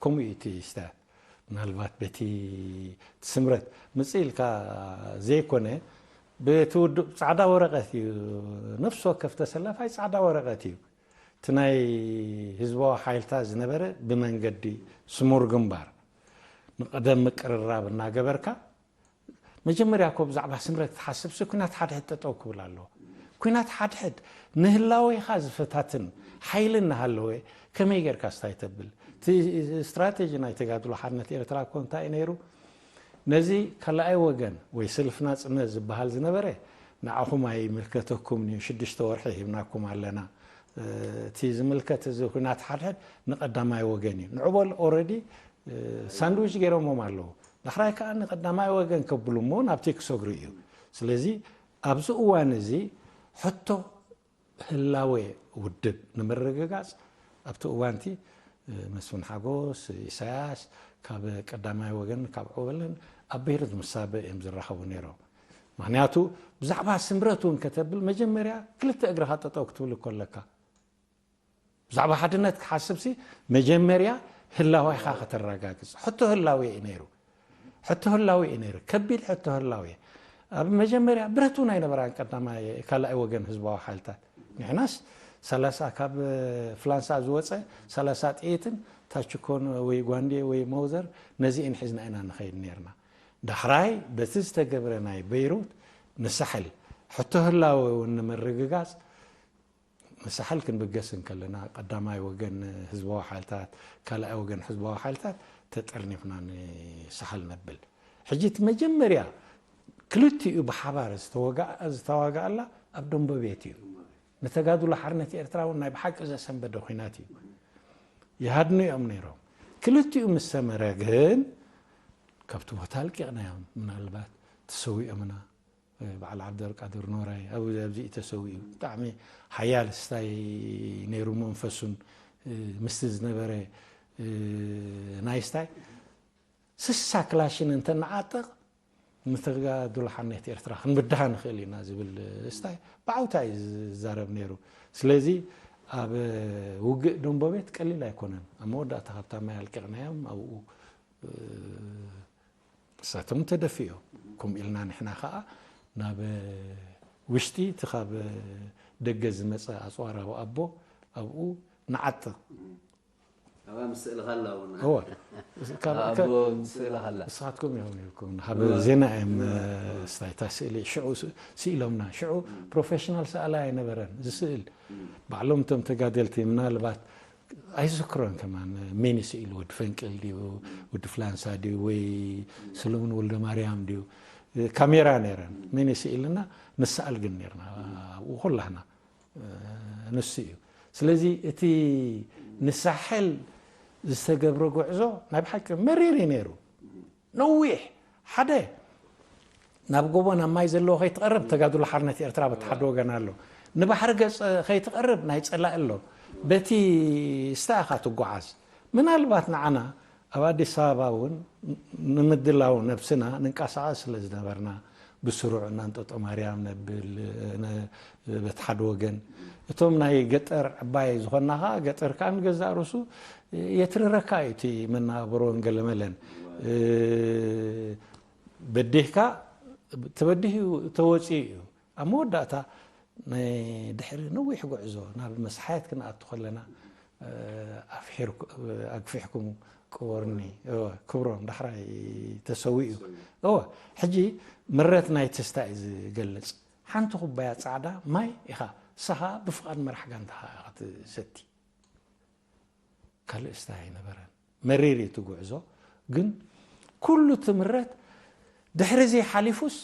ከምኡ እዩ እቲ ስታያት። ምናልባት በቲ ስምረት ምፅእ ኢልካ ዘይኮነ በቲ ውድብ ፃዕዳ ወረቐት እዩ። ነፍሲ ወከፍ ተሰላፋይ ፃዕዳ ወረቐት እዩ። እቲ ናይ ህዝባዊ ሓይልታት ዝነበረ ብመንገዲ ስሙር ግንባር ንቐደም ምቅርራብ እናገበርካ መጀመርያ እኮ ብዛዕባ ስምረት ክትሓስብ ሲ ኩናት ሓድሕድ ጠጠው ክብል ኣለዎ። ኩናት ሓድሕድ ንህላዌኻ ዝፈታትን ሓይሊ እናሃለወ ከመይ ጌርካ ስታይ ተብል? እቲ ስትራቴጂ ናይ ተጋድሎ ሓርነት ኤርትራ እኮ እንታይ እዩ ነይሩ? ነዚ ካልኣይ ወገን ወይ ሰልፊ ናጽነት ዝበሃል ዝነበረ ንዓኹም ኣይምልከተኩምን እዩ፣ ሽዱሽተ ወርሒ ሂብናኩም ኣለና። እቲ ዝምልከት እዚ ኩናት ሓድሕድ ንቐዳማይ ወገን እዩ። ንዑ በል ኦረዲ ሳንድዊች ገይሮሞም ኣለዉ። ዳሕራይ ከዓ ንቐዳማይ ወገን ከብሉ እሞ ናብቲ ክሰግሩ እዩ። ስለዚ ኣብዚ እዋን እዚ ሕቶ ህላዌ ውድብ ንምርግጋፅ ኣብቲ እዋንቲ መስፍን ሓጎስ፣ ኢሳያስ ካብ ቀዳማይ ወገን ካብ ዑበልን ኣብ ቤይሩት ምስ ሳበ እዮም ዝራኸቡ ነይሮም። ምክንያቱ ብዛዕባ ስምረት እውን ከተብል መጀመርያ ክልተ እግርኻ ጠጠው ክትብል እኮ ኣለካ። ብዛዕባ ሓድነት ክሓስብ ሲ መጀመርያ ህላዌኻ ከተረጋግጽ። ሕቶ ህላዌ እዩ ነይሩ። ሕቶ ህላዌ እዩ ነይሩ። ከቢድ ሕቶ ህላዌ። ኣብ መጀመርያ ብረት እውን ኣይነበራን ቀዳማይ ካልኣይ ወገን ህዝባዊ ሓይልታት። ንሕናስ ሰላሳ ካብ ፍላንሳ ዝወፀ ሰላሳ ጥይትን ታችኮን ወይ ጓንዴ ወይ መውዘር ነዚእን ሒዝና ኢና ንኸይድ ነርና። ዳሕራይ በቲ ዝተገብረ ናይ በይሩት ንሳሕል ሕቶ ህላወ እውን ንምርግጋፅ ንሳሕል ክንብገስ እንከለና ቀዳማይ ወገን ህዝባዊ ሓይልታት ካልኣይ ወገን ህዝባዊ ሓይልታት ተጠርኒፍና ንሳሕል ነብል። ሕጂ እቲ መጀመርያ ክልቲኡ ብሓባር ዝተዋግኣላ ኣብ ደንበ ቤት እዩ። ንተጋድሎ ሓርነት ኤርትራ እውን ናይ ብሓቂ ዘሰንበደ ኲናት እዩ። ይሃድኑ እዮም ነይሮም። ክልቲኡ ምስ ሰመረ ግን ካብቲ ቦታ ኣልቂቕናዮም። ምናልባት ተሰዊኦምና በዓል ዓብደልቃድር ኖራይ ኣብዚ ተሰዊኡ ብጣዕሚ ሓያል ስታይ ነይሩ መንፈሱን ምስቲ ዝነበረ ናይ ስታይ ስሳ ክላሽን እንተነዓጥቕ ንተጋድሎ ሓርነት ኤርትራ ክንብድሃ ንኽእል ኢና ዝብል ስታይ ብዓውታ እዩ ዝዛረብ ነይሩ። ስለዚ ኣብ ውግእ ደንቦቤት ቀሊል ኣይኮነን። ኣብ መወዳእታ ካብታ ማይ ኣልቂቕናዮም ኣብኡ እሳቶም ተደፊኦም። ከምኡ ኢልና ንሕና ከዓ ናብ ውሽጢ እቲ ካብ ደገ ዝመፀ ኣፅዋራዊ ኣቦ ኣብኡ ንዓጥቕ። ኣብኣ ምስ ስእልኻ ኣላ እውን እወ። ኣቦ ምስ ስእልኻ ኣላ። ንስኻትኩም ኢኹም ሂብኩም ናብ ዜና እዮም ስታይታ ስእሊ ሽዑ ስኢሎምና። ሽዑ ፕሮፌሽናል ሰኣላይ ኣይነበረን ዝስእል። ባዕሎም እቶም ተጋደልቲ ምናልባት ኣይዝክሮን ከማን ሜን ስኢሉ ወዲ ፈንቅል ድዩ ወዲ ፍላንሳ ድዩ ወይ ሰለሙን ወልደ ማርያም ድዩ ካሜራ ነይረን ሜን ስኢልና ንሰኣል ግን ነርና ኣብኡ ኩላህና ንሱ እዩ። ስለዚ እቲ ንሳሕል ዝተገብረ ጉዕዞ ናይ ብሓቂ መሪር እዩ ነይሩ። ነዊሕ ሓደ ናብ ጎቦ ናብ ማይ ዘለዎ ከይትቐርብ ተጋድሎ ሓርነት ኤርትራ በቲ ሓደ ወገን ኣሎ። ንባሕሪ ገፅ ከይትቐርብ ናይ ፀላኢ ኣሎ። በቲ ስታእኻ ትጓዓዝ። ምናልባት ንዓና ኣብ ኣዲስ ኣበባ እውን ንምድላው ነብስና ንንቀሳቐስ ስለ ዝነበርና ብስሩዕ እናንጠጦ ማርያም ነብል በቲ ሓደ ወገን። እቶም ናይ ገጠር ዕባይ ዝኾንና ኸዓ ገጠር ከዓ ንገዛእ ርእሱ የትርረካ እዩ እቲ መናበሮን ገለመለን። በዲህካ ተበዲህ እዩ ተወፂኡ እዩ። ኣብ መወዳእታ ናይ ድሕሪ ነዊሕ ጉዕዞ ናብ መስሓየት ክንኣቱ ከለና ኣፍሒርኩ- ኣግፊሕኩም ቅበሩኒ። እወ፣ ክብሮም ዳሕራይ ተሰዊኡ። እወ፣ ሕጂ ምረት ናይ ትስታ እዩ ዝገልጽ። ሓንቲ ኩባያ ጻዕዳ ማይ ኢኻ ንስኻ ብፍቓድ መራሕ ጋንታኻ ኢኻ ትሰቲ። ካልእ ስታይ ኣይነበረን። መሪር እዩ እቲ ጉዕዞ፣ ግን ኩሉ እቲ ምረት ድሕሪ እዚ ሓሊፉስ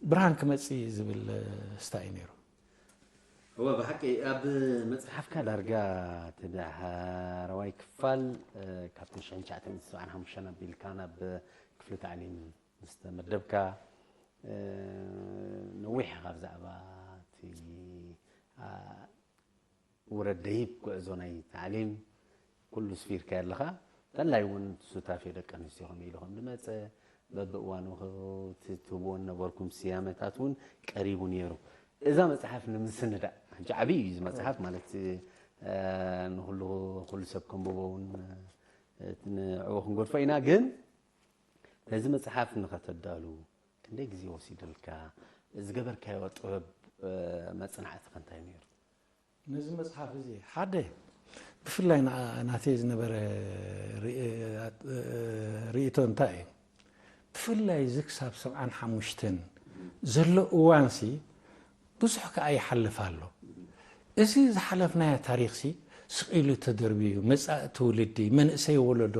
ብርሃን ክመጽእ እዩ ዝብል ስታይ እዩ ነይሩ። እወ ብሓቂ ኣብ መፅሓፍካ ዳርጋ እቲ ዳሕረዋይ ክፋል ካብቲ ሽሕን ትሽዓተ ሚእትን ሰብዓን ሓሙሽተን ኣቢልካ ናብ ክፍሊ ታዕሊም ምስ ተመደብካ ነዊሕ ኢኻ ብዛዕባ እቲ ውረድ ደይብ ጉዕዞ ናይ ታዕሊም ኩሉ ስፊርካዮ ኣለኻ። ተላይ እውን ሱታፌ ደቂ ኣንስትዮ ከመይ ኢሉ ከም ዝመፀ በብእዋኑ እቲ ትህብዎ ነበርኩም ስያመታት እውን ቀሪቡ ነይሩ። እዛ መፅሓፍ ንምስንዳእ ሕጂ ዓብዪ እዩ እዚ መፅሓፍ ማለት ንኩሉ ኩሉ ሰብ ከንብቦ እውን ንዕኡ ክንገድፎ ኢና። ግን ነዚ መፅሓፍ ንኸተዳሉ ክንደይ ግዜ ወሲድልካ? ዝገበርካዮ ጥበብ መፅናዕቲ ከ እንታይ ነይሩ? ነዚ መፅሓፍ እዚ ሓደ ብፍላይ ናተይ ዝነበረ ርእቶ እንታይ እዩ? ብፍላይ እዚ ክሳብ ሰብዓን ሓሙሽተን ዘሎ እዋንሲ ብዙሕ ከኣ ይሓልፍ ኣሎ። እዚ ዝሓለፍናዮ ታሪኽሲ ስቕ ኢሉ ተደርብዩ መጻኢ ትውልዲ መንእሰይ ወለዶ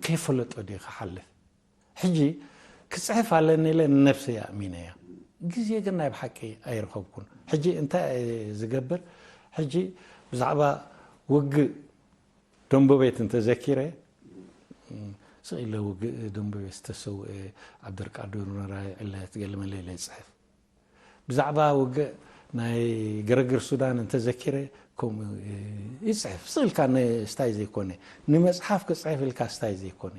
ከይፈለጦ ድዩ ክሓልፍ? ሕጂ ክጽሕፍ ኣለኒ ኢለ ንነብሰይ ኣእሚነያ። ግዜ ግን ናይ ብሓቂ ኣይረኸብኩን። ሕጂ እንታይ እየ ዝገብር? ሕጂ ብዛዕባ ውግእ ደንበቤት እንተዘኪረ፣ ስቕ ኢለ ውግእ ደንበቤት ዝተሰውአ ዓብደልቃድር ኑራይ ዕለት ገለመለ ኢለ ይጽሕፍ። ብዛዕባ ውግእ ናይ ግርግር ሱዳን እንተዘኪረ ከምኡ ይፅሕፍ። ስእልካ ስታይ ዘይኮነ፣ ንመፅሓፍ ክፅሕፍ ኢልካ ስታይ ዘይኮነ፣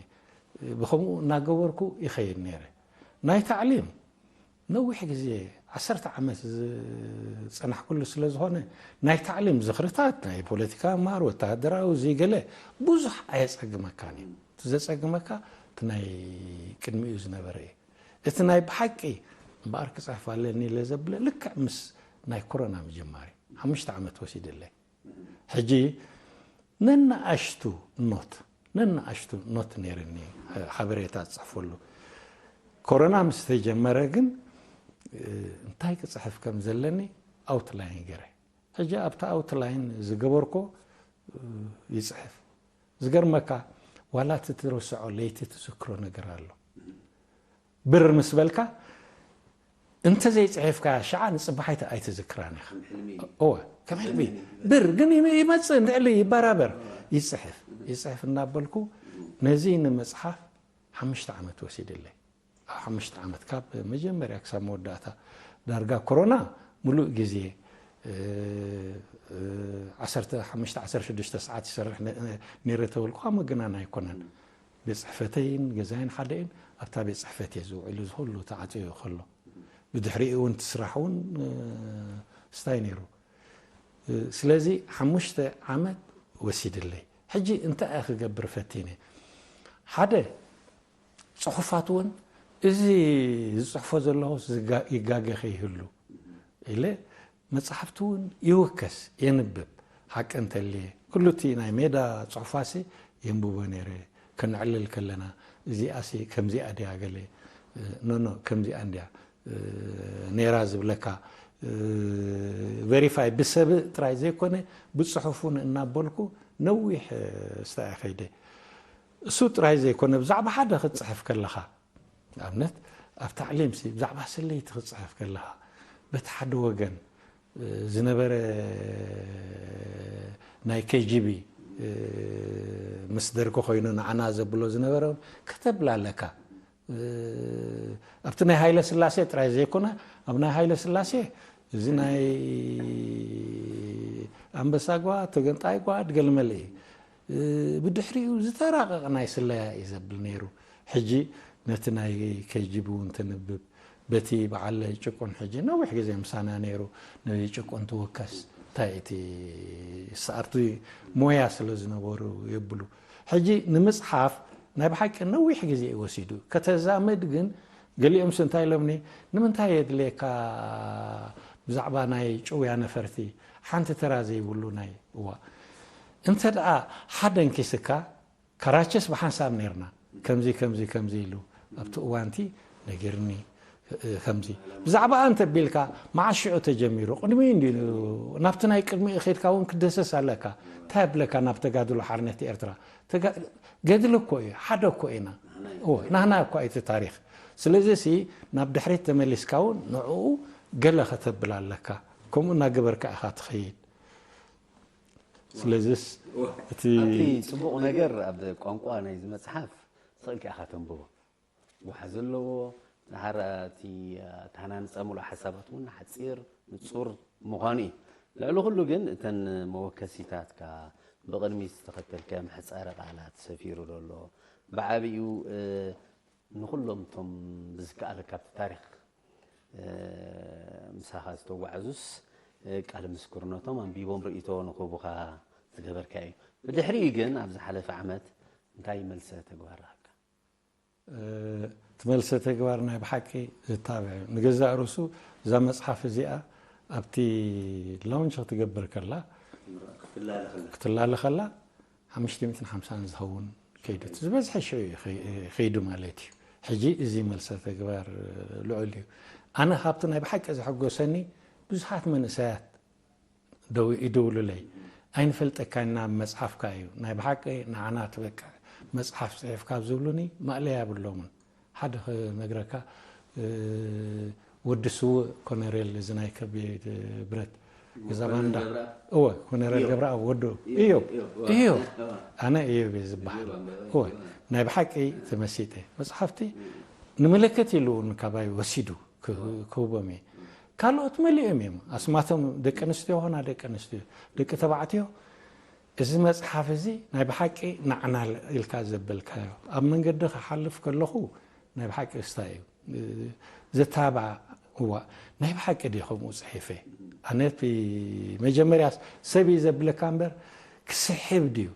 ብከምኡ እናገበርኩ ይኸይድ ነይረ። ናይ ታዕሊም ነዊሕ ግዜ ዓሰርተ ዓመት ዝፀናሕኩሉ ስለ ዝኾነ ናይ ታዕሊም ዝኽርታት ናይ ፖለቲካ ምሃር ወተሃደራዊ ዘይገለ ብዙሕ ኣየፀግመካን እዩ። እቲ ዘፀግመካ እቲ ናይ ቅድሚኡ ዝነበረ እዩ። እቲ ናይ ብሓቂ እምበኣር ክፅሕፍ ኣለኒ ኢለ ዘብለ ልክዕ ምስ ናይ ኮሮና ምጅማር እዩ። ሓሙሽተ ዓመት ወሲድለይ። ሕጂ ነናኣሽቱ ኖት ነናኣሽቱ ኖት ነይርኒ ሓበሬታ ዝፅሕፈሉ። ኮሮና ምስ ተጀመረ ግን እንታይ ክፅሕፍ ከም ዘለኒ ኣውትላይን ገረ። ሕጂ ኣብቲ ኣውትላይን ዝገበርኮ ይፅሕፍ። ዝገርመካ ዋላ እቲ ትርስዖ ለይቲ ትዝክሮ ነገር ኣሎ። ብር ምስ በልካ እንተ ዘይፅሒፍካ ሽዓ ንፅባሒት ኣይትዝክራን ኢኻ። እወ ከም ሕልሚ ብር ግን ይመፅእ ንዕሊ ይበራበር ይፅሕፍ ይፅሕፍ እናበልኩ ነዚ ንምፅሓፍ ሓሙሽተ ዓመት ወሲድለይ። ኣብ ሓሙሽተ ዓመት ካብ መጀመርያ ክሳብ መወዳእታ ዳርጋ ኮሮና ሙሉእ ግዜ ዓሰርተ ሓሙሽተ ዓሰርተ ሽዱሽተ ሰዓት ይሰርሕ ነይረ ተበልኩ መገናን ኣይኮነን። ቤት ፅሕፈተይን ገዛይን ሓደ እየን። ኣብታ ቤት ፅሕፈት እየ ዝውዕል እዚ ኩሉ ተዓፅዮ ከሎ። ብድሕሪኡ እውን እቲ ስራሕ እውን ስታይ ነይሩ። ስለዚ ሓሙሽተ ዓመት ወሲድለይ። ሕጂ እንታይ እየ ክገብር ፈቲነ? ሓደ ፅሑፋት እውን እዚ ዝፅሕፎ ዘለኹ ይጋገ ከይህሉ ኢለ መፅሓፍቲ እውን ይውከስ የንብብ። ሓቂ እንተልየ ኩሉ እቲ ናይ ሜዳ ፅሑፋሲ የንብቦ ነይረ። ከነዕልል ከለና እዚኣሲ ከምዚኣ ድያ ገለ ኖኖ ከምዚኣ እንድያ ነይራ ዝብለካ ቨሪፋይ ብሰብ ጥራይ ዘይኮነ ብፅሑፍ እውን እናበልኩ ነዊሕ ስታይ ከይደ። እሱ ጥራይ ዘይኮነ ብዛዕባ ሓደ ክትፅሕፍ ከለኻ ንኣብነት ኣብ ታዕሊምሲ ብዛዕባ ስለይቲ ክትፅሕፍ ከለኻ በቲ ሓደ ወገን ዝነበረ ናይ ኬጂቢ ምስ ደርጊ ኮይኑ ንዓና ዘብሎ ዝነበረ ከተብላለካ ኣብቲ ናይ ሃይለ ስላሴ ጥራይ ዘይኮነ ኣብ ናይ ሃይለ ስላሴ እዚ ናይ ኣንበሳ ጓ ተገንጣይ ጓ ድገልመለ እዩ። ብድሕሪኡ ዝተራቀቀ ናይ ስለያ እዩ ዘብል ነይሩ። ሕጂ ነቲ ናይ ኬጂቢ እውን ተንብብ በቲ በዓል ጭቁን ሕጂ ነዊሕ ግዜ ምሳና ነይሩ። ንጭቁን ትውከስ እንታይ እቲ ሰኣርቲ ሞያ ስለ ዝነበሩ የብሉ። ሕጂ ንምጽሓፍ ናይ ብሓቂ ነዊሕ ግዜ እዩ ወሲዱ። ከተዛምድ ግን ገሊኦምስ እንታይ ኢሎምኒ፣ ንምንታይ የድልየካ ብዛዕባ ናይ ጭውያ ነፈርቲ ሓንቲ ተራ ዘይብሉ ናይ እዋ እንተ ደኣ ሓደ እንኪስካ ካራቸስ ብሓንሳብ ነርና ከምዚ ከምዚ ከምዚ ኢሉ ኣብቲ እዋንቲ ነጊርኒ ከምዚ ብዛዕባ እንተ ቢልካ መዓስ ሽዑ ተጀሚሩ ቅድሚ እንዲ ናብቲ ናይ ቅድሚ ኸድካ እውን ክደሰስ ኣለካ እንታይ ኣብለካ ናብ ተጋድሎ ሓርነት ኤርትራ ገድል እኮ እዩ ሓደ እኮ ኢና ናህና እኳ እቲ ታሪክ ስለዚ ሲ ናብ ድሕሪት ተመሊስካ እውን ንዕኡ ገለ ከተብል ኣለካ ከምኡ እናገበርካ ኢኻ ትኸይድ ስለዚስ እቲ ኣብቲ ፅቡቕ ነገር ኣብ ቋንቋ ናይዚ መፅሓፍ ስቕ ኢልካ ኢኻ ተንብቦ። ዋሕ ዘለዎ፣ ደሓር እቲ ኣተሃናንፃ ሙሉእ ሓሳባት እውን ሓፂር፣ ንፁር ምዃኑ እዩ። ልዕሊ ኩሉ ግን እተን መወከሲታትካ ብቕድሚት ዝተኸተልካዮ ምሕፃረ ቃላት ሰፊሩ ዘሎ ብዓብኡ ንኹሎም እቶም ብዝከኣለካ ኣብቲ ታሪክ ምሳኻ ዝተጓዕዙስ ቃል ምስክርነቶም ኣንቢቦም ርእይቶ ንክህቡኻ ዝገበርካዮ እዩ። ብድሕሪኡ ግን ኣብ ዝሓለፈ ዓመት እንታይ መልሰ ተግባር ረኸብካ? እቲ መልሰ ተግባር ናይ ብሓቂ ዝታብዕ እዩ። ንገዛእ ርእሱ እዛ መፅሓፍ እዚኣ ኣብቲ ላውንች ክትገብር ከላ ክትላለ ከላ ሓሙሽተ ሚእትን ሓምሳን ዝኸውን ከይዱ እቲ ዝበዝሐ ሽዑ እዩ ከይ- ከይዱ ማለት እዩ። ሕጂ እዚ መልሰ ተግባር ልዑል እዩ። ኣነ ካብቲ ናይ ብሓቂ ዘሐጎሰኒ ብዙሓት መንእሰያት ደው ይድውሉለይ ኣይንፈልጠካና መፅሓፍካ እዩ ናይ ብሓቂ ንዓና ትበቅዕ መፅሓፍ ፅሒፍካ ዝብሉኒ ማእለያ የብሎምን ሓደ ክነግረካ ወዲ ስውእ ኮነሬል እዚ ናይ ከቢድ ብረት ገዛ ባንዳ እወ ኮነሬል ገብረኣብ ወዱ እዮብ እዮብ ኣነ እዮብ እየ ዝበሃል እወ ናይ ብሓቂ ተመሲጠ መፅሓፍቲ ንምልክት ኢሉ እውን ካባይ ወሲዱ ክህቦም እየ ካልኦት መሊኦም እዮም ኣስማቶም ደቂ ኣንስትዮ ኾና ደቂ ኣንስትዮ ደቂ ተባዕትዮ እዚ መፅሓፍ እዚ ናይ ብሓቂ ናዕና ኢልካ ዘበልካዮ ኣብ መንገዲ ክሓልፍ ከለኹ ናይ ብሓቂ እስታ እዩ ዘታባዕ እዋ ናይ ብሓቂ ድዩ ከምኡ ፅሒፈ ኣነ መጀመርያ ሰብ እዩ ዘብለካ እምበር ክስሕብ ድዩ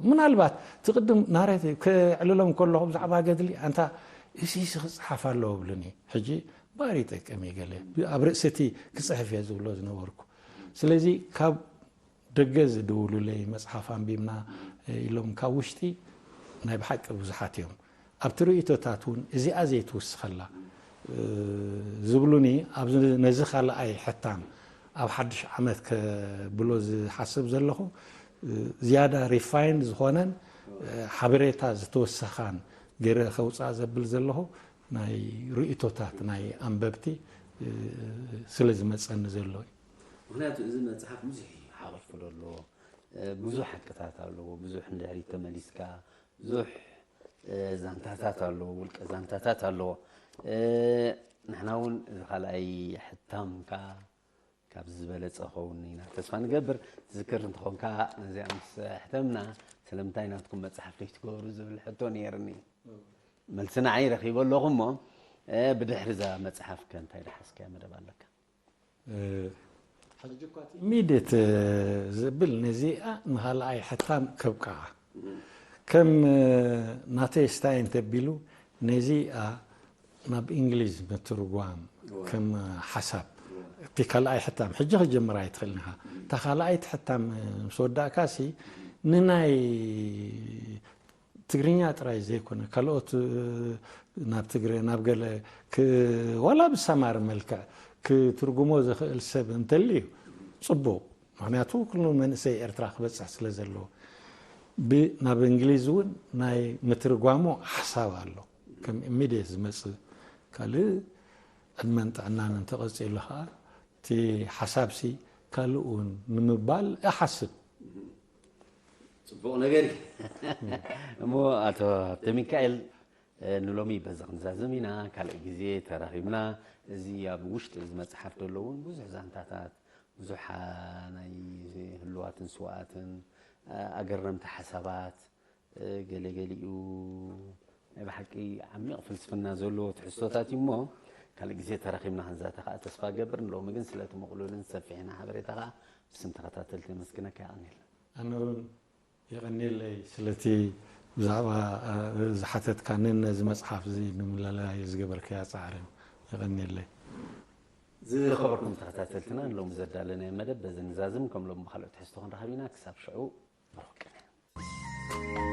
ምናልባት ትቅድም ናሬት ክዕልሎም ከለኹ ብዛዕባ ገድሊ ኣንታ እሲሲ ክፅሓፍ ኣለዎ ብሉኒ ሕጂ ባር ይጠቅም እዩ ገለ ኣብ ርእሲ እቲ ክፅሕፍ እየ ዝብሎ ዝነበርኩ ስለዚ ካብ ደገ ዝድውሉለይ መፅሓፍ ኣንቢብና ኢሎም ካብ ውሽጢ ናይ ብሓቂ ብዙሓት እዮም ኣብቲ ርእቶታት እውን እዚኣ ዘይትውስኸላ ዝብሉኒ ነዚ ካልኣይ ሕታም ኣብ ሓድሽ ዓመት ከብሎ ዝሓስብ ዘለኹ ዝያዳ ሪፋይን ዝኾነን ሓበሬታ ዝተወሰኻን ገይረ ከውፅኣ ዘብል ዘለኹ ናይ ርእቶታት ናይ ኣንበብቲ ስለ ዝመፀኒ ዘሎ እዩ። ምክንያቱ እዚ መፅሓፍ ብዙሕ እዩ ሓቂፉ ዘሎ፣ ብዙሕ ሓቅታት ኣለዎ፣ ብዙሕ ንድሕሪት ተመሊስካ ብዙሕ ዛንታታት ኣለዎ፣ ውልቀ ዛንታታት ኣለዎ። ንሕና እውን እዚ ካልኣይ ሕታምካ ካብ ዝበለፀ ኸውን ኢና ተስፋ ንገብር። ትዝክር እንተኾንካ ነዚኣ ምስ ሕተምና ስለምንታይ ናትኩም መፅሓፍ ዘይትገብሩ ዝብል ሕቶ ነይርኒ። መልሲ ንዓይ ረኺበ ኣለኹ እሞ ብድሕሪ እዛ መፅሓፍ ከ እንታይ ደሓስካያ መደብ ኣለካ? ኢሚድት ዝብል ነዚኣ ንኻልኣይ ሕታም ከብቅዓ ከም ናተይ ስታይ እንተቢሉ ነዚኣ ናብ እንግሊዝ ምትርጓም ከም ሓሳብ እቲ ካልኣይ ሕታም ሕጂ ክጀምር ኣይትኽእልን ኢኻ እታ ካልኣይቲ ሕታም ምስ ወዳእካ ሲ ንናይ ትግርኛ ጥራይ ዘይኮነ ካልኦት ናብ ትግረ ናብ ገለ ዋላ ብሰማሪ መልክዕ ክትርጉሞ ዝኽእል ሰብ እንተልዩ ፅቡቅ ምክንያቱ ኩሉ መንእሰይ ኤርትራ ክበፅሕ ስለ ዘለዎ ናብ እንግሊዝ እውን ናይ ምትርጓሙ ሓሳብ ኣሎ ከም ኢሚድየት ዝመፅእ ካልእ ዕድመን ጥዕናን እንተቐፂሉ ከዓ እቲ ሓሳብሲ ካልእ እውን ንምባል እሓስብ ፅቡቕ ነገር እዩ እሞ ኣቶ ሃብተ ሚካኤል ንሎሚ በዚ ክንዛዝም ኢና ካልእ ግዜ ተራኺብና እዚ ኣብ ውሽጢ እዚ መፅሓፍ ዘሎ እውን ብዙሕ ዛንታታት ብዙሕ ናይ ህልዋትን ስዋኣትን ኣገረምቲ ሓሳባት ገለገሊኡ ናይ ብሓቂ ዓሚቕ ፍልስፍና ዘለዎ ትሕዝቶታት እዩ እሞ ካልእ ግዜ ተራኺብና ክንዛተ ከዓ ተስፋ ገብር። ንሎሚ ግን ስለቲ ምቕሉልን ሰፊሕና ሓበሬታ ከዓ ብስም ተኸታተልቲ የመስግነካ። የቐንየልና። ኣነ እውን የቐንየለይ ስለቲ ብዛዕባ ዝሓተትካንን ነዚ መፅሓፍ እዚ ንምልላይ ዝገበርካያ ፃዕርን የቐንየለይ። ዝኸበርኩም ተኸታተልትና ንሎሚ ዘዳለናዮ መደብ በዚ ንዛዝም። ከም ሎም ብካልኦት ትሕዝቶ ክንረኸብ ኢና። ክሳብ ሽዑ ብሩኽ ቅነ።